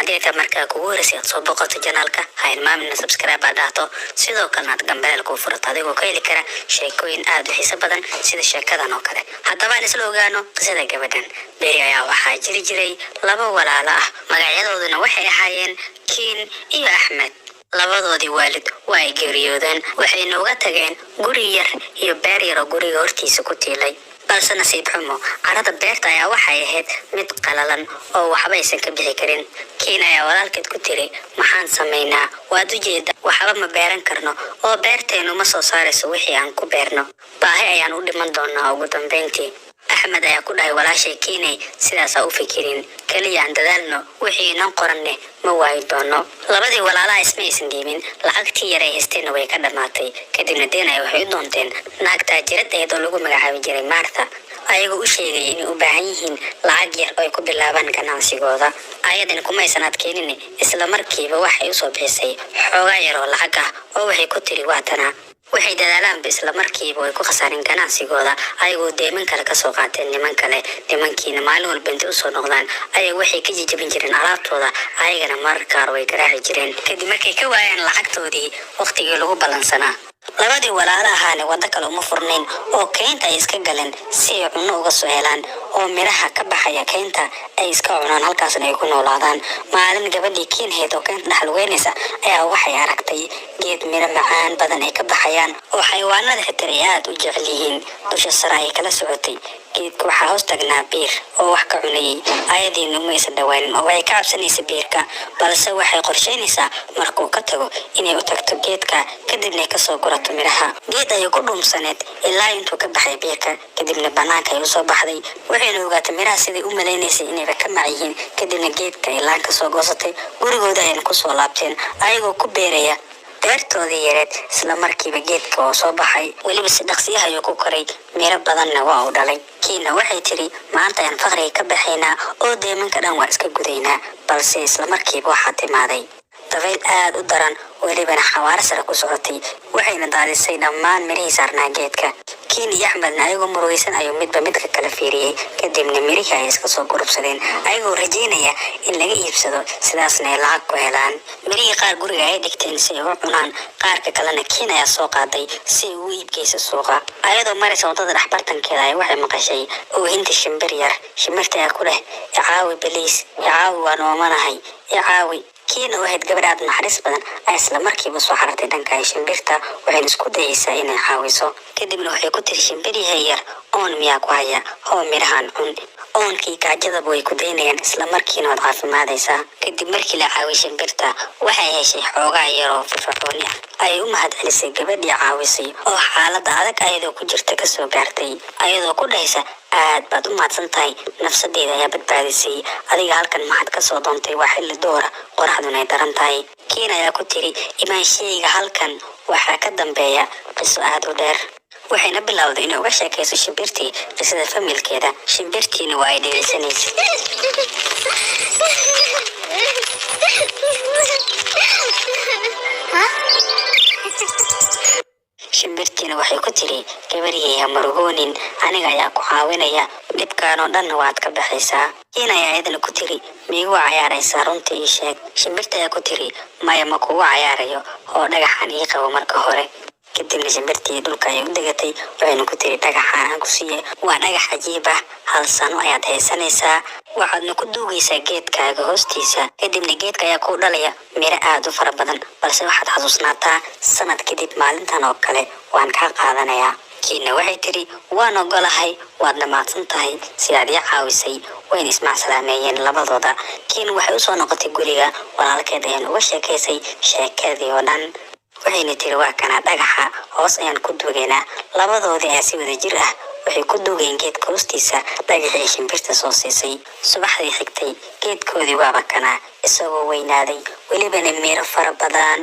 Haddii ta markaa kugu horeysay aad soo boqoto channelka, ha ilmaamin subscribe aad dhahto, sidoo kalena aad gambaleelka kuu furato, adigoo ka heli kara sheekooyin aad u xiiso badan sida sheekadan oo kale. Haddaba aan isla ogaano qisada gabadhan. Beri ayaa waxaa jiri jiray laba walaalo ah, magacyadooduna waxay ahaayeen Kiin iyo Axmed. Labadoodii waalid waa ay geeriyoodeen, waxayna uga tageen guri yar iyo beer yar oo guriga hortiisa ku tiilay. Balse nasiib xumo, carada beerta ayaa waxay ahayd mid qalalan oo waxba aysan ka bixi karin. Kiin ayaa walaalkeed ku tiri, "Maxaan samaynaa? Waad ujeeda, waxba ma beeran karno oo beerteennu ma soo saarayso wixii aan ku beerno. Baahi ayaan u dhiman doonaa ugu dambayntii." Axmed ayaa ku dhahay, "Walaashay Kiinay, sidaasaa u fikirin. Keliya aan dadaalno, wixii inan qoranne ma waayi doono." Labadii walaalaha isma aysan dhiibin. Lacagtii yar ay haysteenna way ka dhammaatay. Kadibna deen ay waxay u doonteen naag taajirad ahayd oo lagu magacaabi jiray Martha, ayagoo u sheegay inay u baahan yihiin lacag yar oo ay ku bilaabaan ganacsigooda. Ayadana kuma aysan adkeenin, isla markiiba waxay usoo bixisay xoogaa yar oo lacag ah oo waxay ku tiri, "Waatana." Waxay dadaalaanba, isla markiiba way ku khasaareen ganacsigooda, ayagoo deeman kale kasoo qaateen niman kale. Nimankiina maalin walba intay usoo noqdaan ayaga waxay ka jijabin jireen alaabtooda, ayagana marar qaar way garaaci jireen, kadib markay ka waayeen lacagtoodii waqtigii lagu ballansanaa. Labadii walaalo ahaana waddo kale uma furnayn oo keynta ay iska galeen si ay cunno uga soo helaan oo midhaha ka baxaya keynta ay iska cunaan, halkaasna ay ku noolaadaan. Maalin gabadhii Kiinheyd oo keynta dhex lugeynaysa ayaa waxay aragtay geed miro macaan badan ay ka baxayaan oo xayawaanada xitaa ay aada u jecel yihiin. Dusha sare ayay kala socotay. Geedka waxaa hoos tagnaa biir oo wax ka cunayay. Ayadiina uma aysan dhawaanin oo waxay ka cabsanaysa biirka, balse waxay qorsheynaysaa markuu ka tago inay u tagto geedka, kadibna ay kasoo gurato midhaha. Geed ayay ku dhuumsaneed ilaa intuu ka baxay biirka, kadibna banaanka ay usoo baxday. Waxayna ogaatay midhaha siday u malaynaysay inayba ka mac yihiin. Kadibna geedka ay laan kasoo goosatay, gurigooda ayayna kusoo laabteen ayagoo ku beeraya beertoodii yareed. Isla markiiba geedka oo soo baxay, weliba si dhaqsiyaha ayuu ku koray, miro badanna waa uu dhalay. Kiina waxay tiri, "Maanta ayaan faqriga ka baxaynaa oo deemanka dhan waa iska gudaynaa." Balse isla markiiba waxaa timaaday dabayl aad u daran, welibana xawaaro sare ku socotay, waxayna daadisay dhammaan mirihii saarnaa geedka. Kiin iyo Axmedna ayagoo murugaysan ayuu midba midka kala fiiriyey. Kadibna mirihii ay iska soo gurubsadeen, ayagoo rajaynaya in laga iibsado, sidaasna ay lacag ku helaan. Mirihii qaar guriga ay dhigteen si ay u cunaan, qaarka kalena Kiin ayaa soo qaaday si ay ugu iibgeysa suuqa. Ayadoo maraysa waddada dhexbartankeeda ay waxay maqashay oohinta shimbir yar. Shimbirta ayaa ku leh, "Icaawi please, icaawi, waan oomanahay, icaawi." Kiina oo ahayd gabadh aad naxariis badan ayaa isla markiiba soo xarartay dhanka ay shimbirta, waxayna isku dayeysaa inay caawiso. Kadibna waxay ku tiri, "Shimbiryahay yar, oon miyaa ku haya? Hoo, midhahan cun. Oonkii gaajadaba way ku daynayaan, isla markiina waad caafimaadaysaa." Kadib markii la caawiyay shimbirta, waxay heshay xoogaa yar oo firfircooni ah. Ayay u mahad celisay gabadhii caawisay oo xaaladda adag ayadoo ku jirta kasoo gaartay, ayadoo ku dhahaysa, "Aad baad u mahadsan tahay, nafsadeeda ayaa badbaadisay. Adiga halkan maxaad kasoo doontay? Waa xilli doora, qoraxduna ay daran tahay." Kiin ayaa ku tiri, "Imaanshayga halkan waxaa ka dambeeya qiso aad u dheer." Waxayna bilowday inay uga sheekayso shimbirtii qisada familkeeda. Shimbirtiina waa ay dhegeysanaysay. Shimbirtiina waxay ku tiri, "Gabariyay, ha murugoonin, aniga ayaa ku caawinaya, dhibkaan oo dhanna waad ka baxaysaa." Kiin ayaa iyadana ku tiri, "Miigu cayaaraysaa? Runta ii sheeg." Shimbirta ayaa ku tiri, "Maya, ma kugu cayaarayo, oo dhagaxan ii qabo marka hore." Kadibna shimbirtii dhulka ayay u degatay, waxayna ku tiri, "Dhagaxaan aan ku siiyey waa dhagax cajiib ah. Hal sano ayaad haysanaysaa, waxaadna ku duugaysaa geedkaaga hoostiisa. Kadibna geedka ayaa kuu dhalaya miro aad u fara badan. Balse waxaad xasuusnaataa, sanad kadib maalintan oo kale waan kaa qaadanayaa." Kiina waxay tiri, "Waan ogolahay, waadna mahadsan tahay sidaad ii caawisay." Wayna ismacsalaameeyeen labadooda. Kiin waxay usoo noqotay guriga, walaalkeed ayaan uga sheekaysay sheekadii oo dhan, waxayna tiri, "Waa kana dhagaxa, hoos ayaan ku duugaynaa." Labadoodii ayaa si wada jir ah waxay ku duugeen geedka hoostiisa dhagaxii ay shimbirta soo siisay. Subaxdii xigtay geedkoodii waaba kanaa, isagoo weynaaday, welibana miro fara badan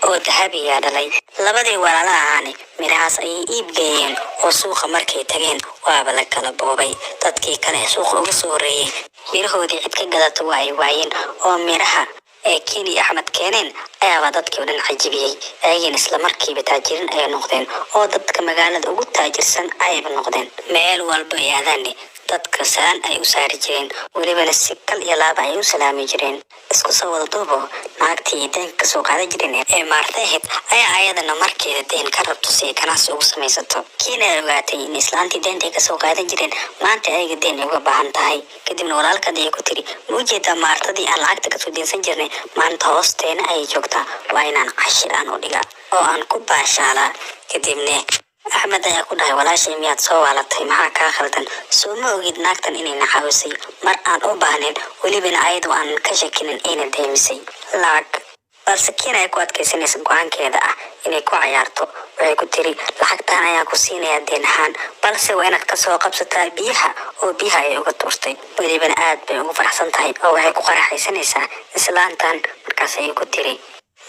oo dahabiyaa dhalay. Labadii walaala ahaani mirahaas ayay iib geeyeen, oo suuqa markay tageen waaba la kala boobay. Dadkii kale ee suuqa uga soo horreeyey mirahoodii cid ka gadato waa ay waayeen, oo miraha ee Kiin iyo Axmed keeneen ayaaba dadkii oo dhan cajibiyey. Ayagiina isla markiiba taajirin ayay noqdeen, oo dadka magaalada ugu taajirsan ayayba noqdeen. Meel walba ay aadaane Dadka salaan ay u saari jireen, welibana si kal iyo laaba ay u salaami jireen. Isku soo wada duubo, naagtii ay deenka kasoo qaadan jireen ee Maarta ahayd ayaa ayadana markeeda deen ka rabto si ay ganacsi ugu samaysato. Kiina ay ogaatay in islaantii deenta ay kasoo qaadan jireen maanta ayaga deen ay uga baahan tahay. Kadibna walaalkaad ayay ku tiri: "Ma ujeedaa Maartadii aan lacagta kasoo deensan jirnay? Maanta hoosteena ayay joogtaa. Waa inaan cashir aan u dhigaa oo aan ku baashaalaa." Kadibne Axmed ayaa ku dhahay: "Walaashay, miyaad soo waalatay? Maxaa kaa khaldan? Soo ma ogid naagtan inayna caawisay mar aan u baahnayn, welibana ayadoo aan ka shakinin ayna deemisay lacag?" Balse Kiina ay ku adkaysanaysa go-aankeeda ah inay ku cayaarto. Waxay ku tiri: "Lacagtan ayaan ku siinayaa deen ahaan, balse waa inaad kasoo qabsataa biyaha." Oo biyaha ayay uga tuurtay. Welibana aad bay ugu faraxsan tahay oo waxay ku qaraxaysanaysaa islaantan. Markaas ayay ku tiri: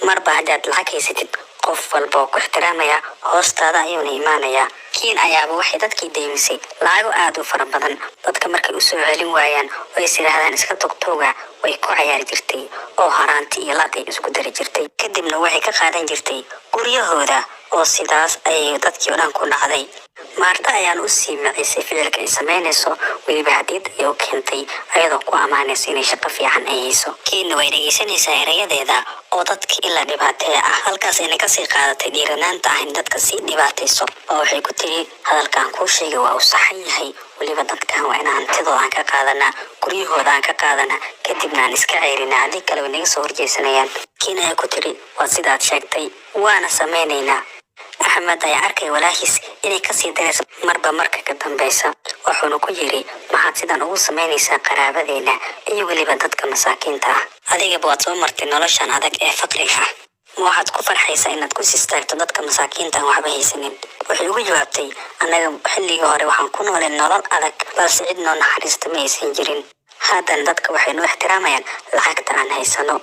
"Marba haddaad lacag haysatid, qof walba oo ku ixtiraamaya, hoostaada ayuuna imaanayaa." Kiin ayaaba waxay dadkii deymisay lacago aada u fara badan. Dadka markay usoo celin waayaan oo is yidhaahdaan iska tugtuuga, way ku cayaari jirtay oo haraanti iyo laad ay isku dari jirtay. Kadibna waxay ka qaadan jirtay guryahooda, oo sidaas ayay dadkii oo dhan ku dhacday. Maarta ayaan u sii macisay ficilka ay samaynayso. Weliba hadiyad ayay u keentay, ayadoo ku ammaanayso inay shaqo fiican ay hayso. Kiinna way dhegeysanaysaa erayadeeda oo dadka ilaa dhibaateeya ah. Halkaas ayna kasii qaadatay dhiiranaanta ah in dadka sii dhibaatayso, oo waxay ku tiri: "Hadalkaan kuu sheegay waa uu saxan yahay. Weliba dadkan waa in hantidooda aan ka qaadanaa, guryahooda aan ka qaadanaa, kadibna aan iska ceerinaa. Haddii kale way naga soo horjeesanayaan." Kiin ayaa ku tiri: "Waa sidaad sheegtay, waana samaynaynaa." Axmed ayaa arkay walaashiis inay kasii darayso marba marka ka dambeysa, wuxuuna ku yiri: "Maxaad sidan ugu samaynaysaa qaraabadeena iyo weliba dadka masaakiinta ah? Adigaba waad soo martay noloshan adag ee faqriga ah. Ma waxaad ku farxaysaa inaad ku sistaagto dadka masaakiinta aan waxba haysanin?" Waxay ugu jawaabtay: "Annaga xilligii hore waxaan ku nooleen nolol adag, balse cid noo naxariista ma aysan jirin. Haddana dadka waxay noo ixtiraamayaan lacagta aan haysano.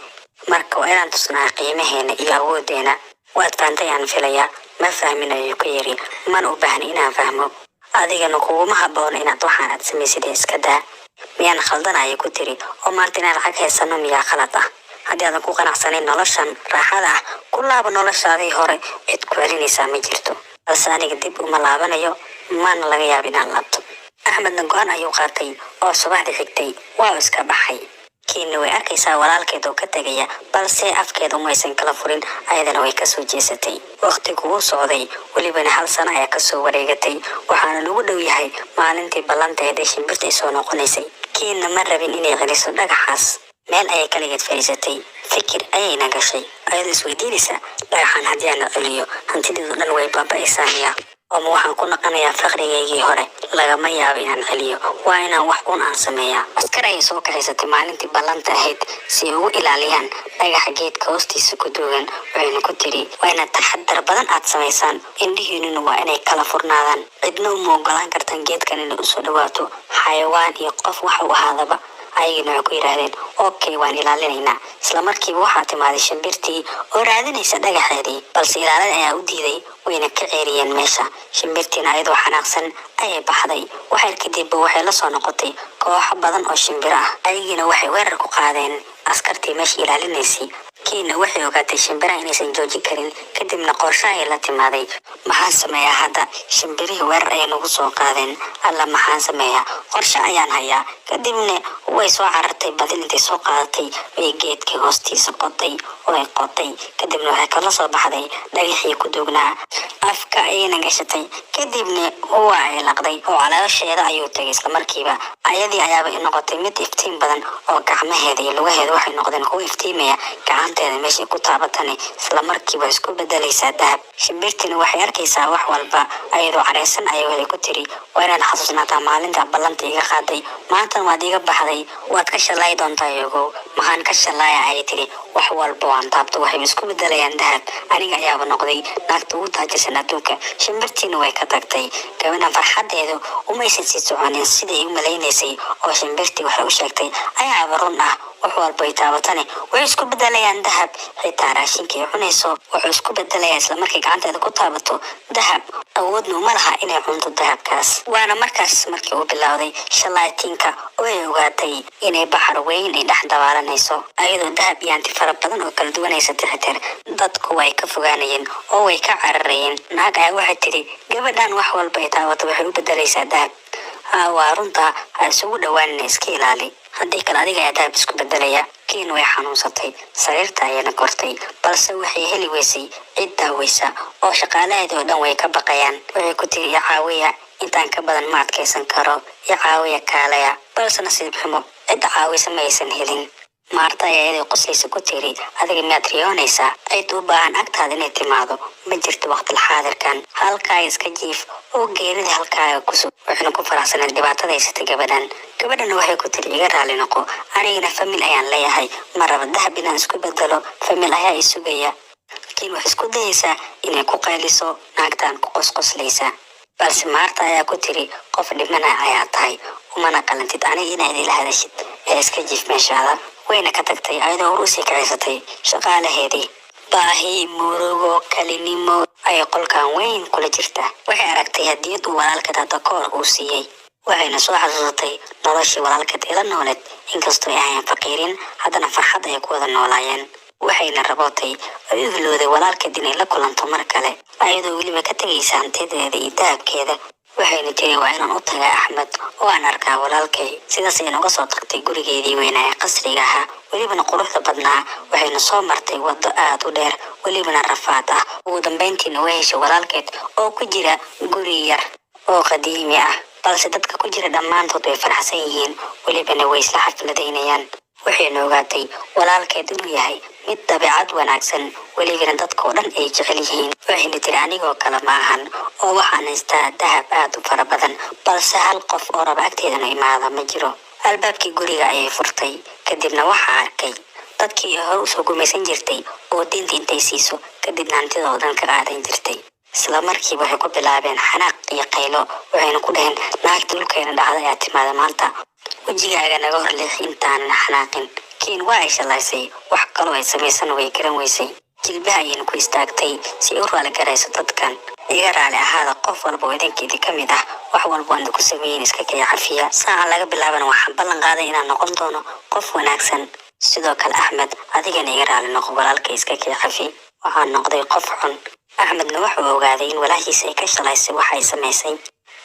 Marka waa inaan tusnaa qiimaheena iyo awoodeena. Waad fahantay aan filayaa." "Ma fahmin," ayuu ku yiri. "Mana u baahni inaan fahmo. Adigana kuguma haboono inaad waxaan aad samaysid, ee iska daa." "Miyaan khaldan?" ayay ku tiri. "Oo maanta inaan lacag haysano miyaa khalad ah? Haddii aadan ku qanacsanayn noloshan raaxada ah, ku laabo noloshaadii hore. Cid ku celinaysaa ma jirto." "Balse aniga dib uma laabanayo, mana laga yaabo inaan laabto." Axmedna go-aan ayuu qaatay, oo subaxdii xigtay waa uu iska baxay. Kiina way arkaysaa walaalkeed oo ka tegaya, balse afkeeda umaysan kala furin, ayadana way kasoo jeesatay. Waqtigu wuu socday, welibana hal sano ayaa kasoo wareegatay, waxaana lagu dhow yahay maalintii ballanta ee shimbirta ay soo noqonaysay. Kiina ma rabin inay celiso dhagaxaas. Meel ayay kaligeed fadhiisatay, fikir ayayna gashay, ayadoo isweydiinaysa: "Dhagaxan haddii aan celiyo, hantideedu dhan way baaba'aysaa miya? Ooma waxaan ku naqanayaa faqrigaygii hore? Lagama yaabo inaan celiyo. Waa inaan wax un aan sameeyaa." Askar ayay soo kaxaysatay maalintii ballanta ahayd si ay ugu ilaaliyaan dhagaxa geedka hoostiisa ku duugan. Waxayna ku tiri: "Waa inaad taxadar badan aad samaysaan, indhihiinuna waa inay kala furnaadaan. Cidna uma ogolaan kartaan geedkan inay usoo dhawaato, xayawaan iyo qof waxa uu ahaadaba." Ayagina waxay ku yidhaahdeen: "Okay, waan ilaalinaynaa." Isla markiiba waxaa timaaday shimbirtii oo raadinaysa dhagaxeedii, balse ilaalada ayaa u diiday, wayna ka ceeriyeen meesha. Shimbirtiina ayadoo xanaaqsan ayay baxday. Waxyar kadibba waxay la soo noqotay kooxo badan oo shimbiro ah. Ayagiina waxay weerar ku qaadeen askartii meesha ilaalinaysay. Kiina waxay ogaatay shimbiraha inaysan joojin karin. Kadibna qorshe ayay la timaaday. "Maxaan sameeyaa hadda? Shimbirihii weerar ayay nagu soo qaadeen. Alla, maxaan sameeyaa? Qorshe ayaan hayaa." Kadibna way soo carartay. Badil intay soo qaadatay bay geedkii hoostiisa qoday oo ay qoday. Kadibna waxay kala soo baxday dhagaxii ku duugnaa. Afka ayayna gashatay, kadibna waa ay laqday oo caloosheeda ayuu tagay islamarkiiba. Ayadii ayaaba noqotay mid iftiin badan, oo gacmaheeda iyo lugaheeda waxay noqdeen kuwa iftiimaya. Gacanteeda meeshay ku taabatane islamarkiiba isku bedelaysaa dahab. Shimbirtiina waxay arkaysaa wax walba. Ayadoo careysan ayay waxay ku tiri: "Waa inaad xasuusnaataa maalinta ballanta iga qaaday. Maantan waad iga baxday, waad ka shalaayi doontaa, yogow." "Maxaan ka shalaaya?" ayay tiri. "Wax walba waan taabto waxay isku bedelayaan dahab. Aniga ayaaba noqday naagta ugu taajirsan adduunka." Shimbirtiina way ka tagtay. Gabadhan farxadeedu umaysan sii soconin sidai ay u malaynaysay, oo shimbirtii waxay u sheegtay ayaaba run ah. Wax walba ay taabatane way isku bedelayaan dahab. Xitaa raashinka ay cunayso wuxuu isku bedelayaa islamarkay gacanteeda ku taabato dahab. Awoodna uma laha inay cunto dahabkaas. Waana markaas markii uu bilowday shalaatiinka, oo ay ogaatay inay baxar weyn ay dhex dabaalanayso, ayadoo dahab iyo hanti fara badan oo kala duwan haysatay. Xitaa dadku way ka fogaanayeen oo way ka cararayeen. Naag ayaa waxay tidhi: "Gabadhan wax walba ay taabato waxay u bedelaysaa dahab." Haa, waa runta, ha isugu dhowaanina, iska ilaali, haddii kale adiga ayaa dahab isku bedelaya. Kiin way xanuunsatay, sariirta ayayna kortay, balse waxay heli weysay cid daaweysa oo shaqaalaheedii oo dhan way ka baqayaan. Waxay ku tiri, "I caawiya, intaan ka badan ma adkaysan karo, i caawiya, kaalaya." Balse nasiib xumo, cidda caawisa ma aysan helin. Maarta ayaa iyadoo qoslaysa ku tiri, "Adiga miyaad riyoonaysaa? Cid u baahan agtaada inay timaado ma jirto waqtil xaadirkan. Halkaaga iska jiif oo geerida halkaaga ku sug." Waxayna ku faraxsaneed dhibaatada haysatay gabadhan. Gabadhana waxay ku tiri, "Iga raali noqo, anigana family ayaan leeyahay, ma raba dahab inaan isku bedelo, family ayaa i sugaya." Laakiin waxay isku dayaysaa inay ku qayliso naagtan ku qosqoslaysa, balse Maarta ayaa ku tiri, "Qof dhimana ayaa tahay, umana qalantid aniga inaad ila hadashid ee iska jiif meeshaada." Wayna ka tagtay ayadoo hor usii kacisatay shaqaalaheedii. Baahi, murugo, kalinimo ayay qolkan weyn kula jirta. Waxay aragtay hadiyad uu walaalkeed hadda kahor uu siiyey, waxayna soo xasuusatay noloshii walaalkeed ila nooleed. Inkastoo ay ahayn faqiirin, haddana farxad ay ku wada noolaayeen. Waxayna rabootay oo u hilowday walaalkeed inay la kulanto mar kale, ayadoo weliba ka tegaysa hantideeda iyo dahabkeeda. Waxayna tiri, "Waa inaan u tagaa Axmed oo aan arkaa walaalkay." Sidaas ayayna uga soo tagtay gurigeedii weynaa ee qasriga ahaa, welibana quruxda badnaa. Waxayna soo martay waddo aad u dheer, welibana rafaad ah. Ugu dambeyntiina way heshay walaalkeed oo ku jira guri yar oo qadiimi ah, balse dadka ku jira dhammaantood way faraxsan yihiin, welibana way isla xafladaynayaan. Waxayna ogaatay walaalkeed inuu yahay mid dabeecad wanaagsan, welibana dadka oo dhan ay jecel yihiin. Waxayna tiri, "Anigoo kale ma ahan oo waxaan haystaa dahab aad u fara badan, balse hal qof oo raba agteedana imaada ma jiro." Albaabkii guriga ayay furtay, kadibna waxaa arkay dadkii ay hore usoo gumaysan jirtay oo diinta intay siiso kadibna hantida oo dhan ka qaadan jirtay. Isla markiiba waxay ku bilaabeen xanaaq iyo qaylo, waxayna ku dhaheen, "Naagta dhulkeena dhacda ayaa timaada maanta, wejigaaga naga hor leexi intaanan xanaaqin." Kiin waa ay shalaysay, wax kaloo ay samaysan way garan weysay. Jilbaha ayayna ku istaagtay si ay u raali garayso dadkan. "Iga raali ahaada, qof walba oo idinkeedii ka mid ah, wax walba waan idinku sameeyin, iska kaya cafiya. Saacan laga bilaabana waxaan ballan qaaday inaan noqon doono qof wanaagsan. Sidoo kale Axmed, adigana iga raali noqo walaalka, iska kaya cafi, waxaan noqday qof xun." Axmedna wuxuu ogaaday in walaashiisa ay ka shalaysay waxa ay samaysay,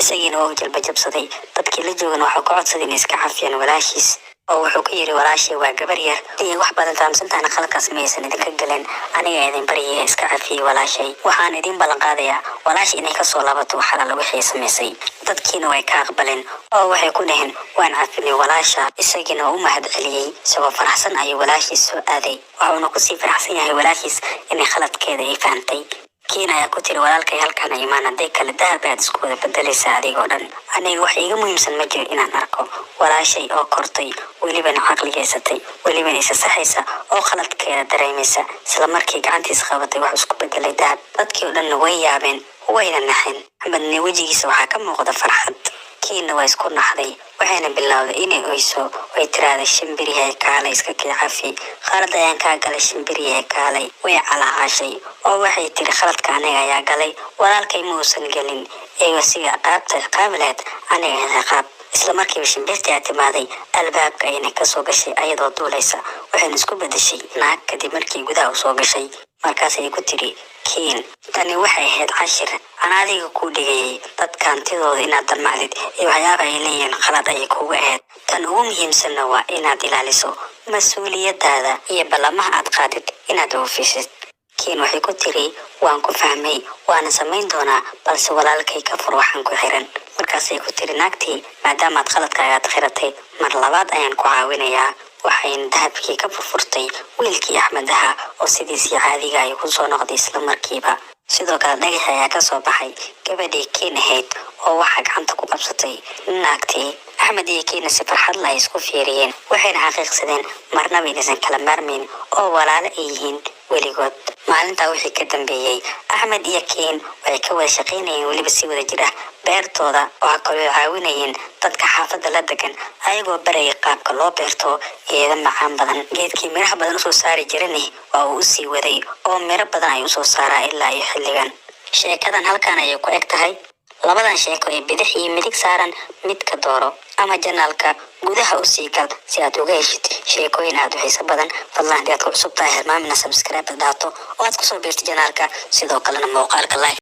isagiina waa u jalbajabsaday. Dadkii la joogana waxuu ka codsaday inay iska cafiyaan walaashiis, oo wuxuu ku yidhi, "Walaashay waa gabar yar iyo wax badan fahamsantaana, khaladkaas ma aysan idinka galeen. Aniga idin baryaya, iska cafiyey walaashay. Waxaan idin ballan qaadayaa walaashay inay kasoo laabato wax alaala wixii ay samaysay." Dadkiina way ka aqbaleen oo waxay ku dhaheen, "Waan cafinay walaasha." Isagiina waa u mahad celiyey. Isagoo faraxsan ayuu walaashiis soo aaday, waxuuna kusii faraxsan yahay walaashiis inay khaladkeeda ay fahamtay. Kiin ayaa ku tiri, "Walaalkay, halkaan imaan, hadday kale dahab aad isku wada bedelaysaa adigoo dhan. Aniga wax iiga muhiimsan ma jiro inaan arko walaashay oo kortay, welibana caqligaysatay, welibana isa saxaysa oo khaladkeeda dareemaysa." Isla markii gacantiisa qabatay, wax isku bedelay dahab. Dadkii oo dhanna way yaabeen, wayna naxeen. Axmedna wejigiisa waxaa ka muuqda farxad. Kiinna waa isku naxday, waxayna bilowday inay oyso. Way tiraahday, "Shimbiryahay kaalay, iska kii cafi, khalad ayaan kaa galay, shimbiryahay kaalay." Way calacaashay oo waxay tiri, "Khaladka aniga ayaa galay, walaalkay ma uusan gelin, eego siga ciqaabta ciqaabi lahayd aniga ciqaab." Isla markiiba shimbirtii aa timaaday, albaabka ayna kasoo gashay ayadoo duulaysa, waxayna isku bedeshay naag kadib markii gudaha usoo gashay. Markaasay ku tiri, "Kiin, tani waxay ahayd cashir aan adiga kuu dhigayay. Dadka hantidooda inaad damacdid iyo waxyaaba ay leeyihiin khalad ayay kuuga ahayd. Tan ugu muhiimsanna waa inaad ilaaliso mas-uuliyadaada iyo ballamaha aad qaadid inaad oofisid." Kiin waxay ku tiri, "Waan ku fahmay, waana samayn doonaa, balse walaalkay ka fur waxaan ku xiran." Markaasay ku tiri naagtii, "Maadaamaad khaladkaagaad khiratay, mar labaad ayaan ku caawinayaa." Waxayna dahabkii ka furfurtay wiilkii Axmed ahaa oo sidiisii caadiga ay ku soo noqday isla markiiba. Sidoo kale dhagaxi ayaa kasoo baxay gabadhii Kiin ahayd oo waxaa gacanta ku qabsatay naagtii. Axmed iyo Kiina si farxad la ay isku fiiriyeen, waxayna xaqiiqsadeen marnaba inaysan kala maarmayn oo walaalo ay yihiin weligood. Maalintaa wixii ka dambeeyey, Axmed iyo Kiin waxay ka wada shaqaynayeen weliba si wada jir ah beertooda. Waxaa kaloo caawinayeen dadka xaafadda la degan, ayagoo barayay qaabka loo beerto geeda macaan badan. Geedkii miraha badan usoo saari jirani waa uu usii waday oo miro badan ay usoo saaraa ilaa iyo xilligan. Sheekadan halkan ayay ku eg tahay. Labadan sheeko ee bidix iyo midig saaran mid ka dooro, ama channelka gudaha u sii gal si aad uga heshid sheekooyin aad u xiiso badan. Fadlan, haddii aad ku cusub tahay, hilmaamina subscribe dhaato oo aad kusoo biirto channelka, sidoo kalena muuqaalka like.